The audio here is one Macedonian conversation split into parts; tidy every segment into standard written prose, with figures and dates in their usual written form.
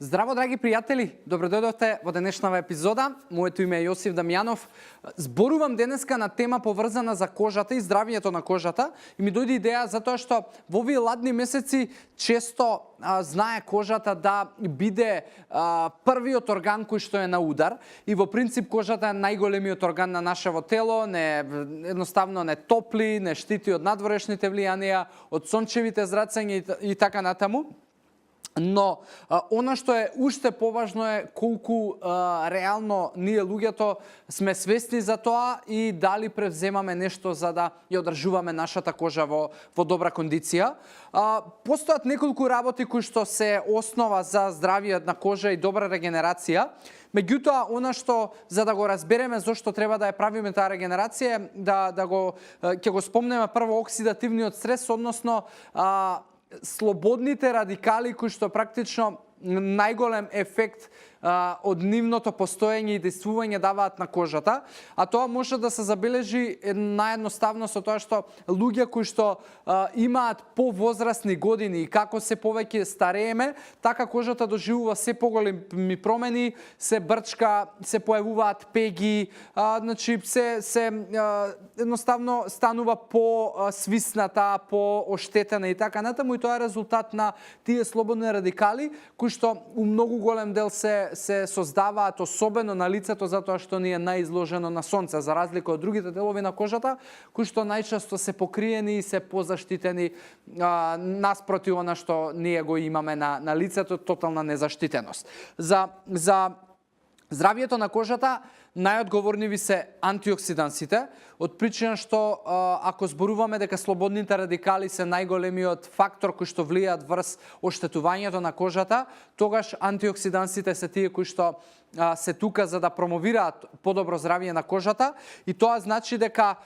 Здраво, драги пријатели! Добро дојдовте во денешнава епизода. Моето име е Јосиф Дамјанов. Зборувам денеска на тема поврзана за кожата и здравието на кожата. И ми дојде идеја затоа што во овие ладни месеци често знае кожата да биде првиот орган кој што е на удар. И во принцип кожата е најголемиот орган на нашево тело, едноставно не топли, не штити од надворешните влијанија, од сончевите зрацења и така натаму. Но она што е уште поважно е колку реално ние луѓето сме свесни за тоа и дали превземаме нешто за да ја одржуваме нашата кожа во добра кондиција. Постојат неколку работи кои што се основа за здравие на кожа и добра регенерација. Меѓутоа, она што за да го разбереме зошто треба да ја правиме таа регенерација, ќе го спомнеме прво оксидативниот стрес, односно слободните радикали кои што практично најголем ефект од нивното постоење и действување даваат на кожата, а тоа може да се забележи наједноставно со тоа што луѓе кои што имаат повозрасни години и како се повеќе старееме, така кожата доживува се поголеми промени, се брчка, се појавуваат пеги, значи се едноставно станува по-свисната, по-оштетена и така натаму, и тоа е резултат на тие слободни радикали кои што у многу голем дел се создаваат особено на лицето затоа што ни е најизложено на сонце, за разлика од другите делови на кожата, кои што најчесто се покриени и се позаштитени наспроти она што ние го имаме на лицето, тотална незаштитеност. За здравието на кожата најодговорниви се антиоксидансите, од причина што ако зборуваме дека слободните радикали се најголемиот фактор кој што влијаат врз оштетувањето на кожата, тогаш антиоксидансите се тие кои што се тука за да промовираат подобро здравје на кожата, и тоа значи дека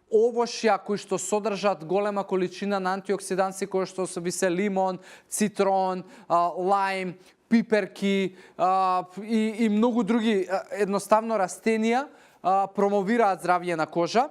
овошја кои што содржат голема количина на антиоксиданси кои што се лимон, цитрон, лајм, пиперки и многу други едноставно растенија промовираат здравје на кожа.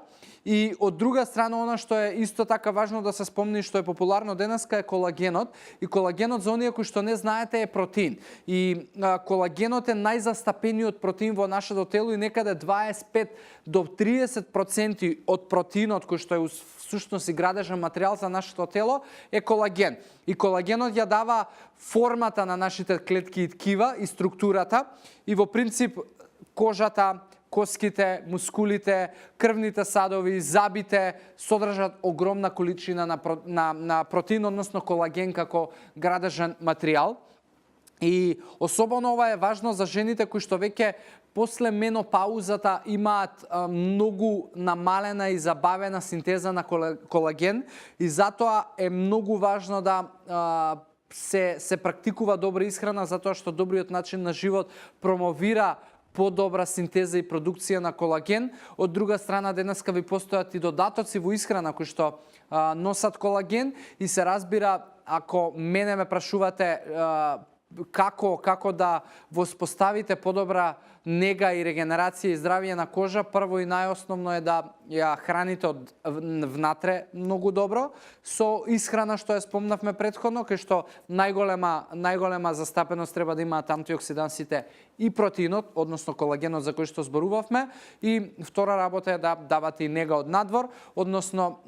И од друга страна, она што е исто така важно да се спомни, што е популарно денеска, е колагенот. И колагенот, за оние кои што не знаете, е протеин. И колагенот е најзастапениот протеин во нашето тело и некаде 25 до 30% од протеинот кој што е всушност и градежен материјал за нашето тело е колаген. И колагенот ја дава формата на нашите клетки и ткива и структурата, и во принцип кожата, коските, мускулите, крвните садови, забите содржат огромна количина на протеин, односно колаген како градежен материјал. И особено ова е важно за жените кои што веќе после менопаузата имаат многу намалена и забавена синтеза на колаген, и затоа е многу важно да се практикува добра исхрана, затоа што добриот начин на живот промовира подобра синтеза и продукција на колаген. Од друга страна, денеска ви постојат и додатоци во исхрана кои што носат колаген, и се разбира, ако мене ме прашувате како да воспоставите подобра нега и регенерација и здравје на кожа, прво и најосновно е да ја храните од внатре многу добро, со исхрана што ја спомнавме претходно, кај што најголема застапеност треба да имаат антиоксидансите и протеинот, односно колагенот за кој што зборувавме, и втора работа е да давате и нега од надвор, односно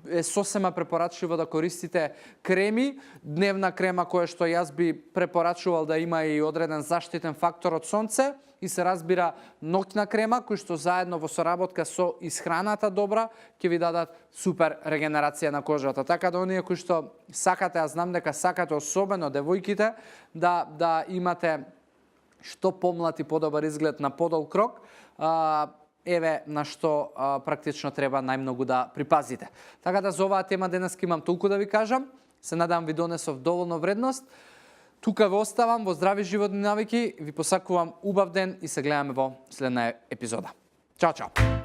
е сосема препорачливо да користите креми, дневна крема која што јас би препорачувал да има и одреден заштитен фактор од сонце, и се разбира ноќна крема, кој што заедно во соработка со исхраната добра ќе ви дадат супер регенерација на кожата. Така да оние кои што сакате, а знам дека сакате, особено девојките, да имате што помлад и подобар изглед на подол крок, еве на што практично треба најмногу да припазите. Така да за оваа тема денес имам толку да ви кажам. Се надам ви донесов доволно вредност. Тука ве оставам во здрави животни навики, ви посакувам убав ден и се гледаме во следна епизода. Чао, чао!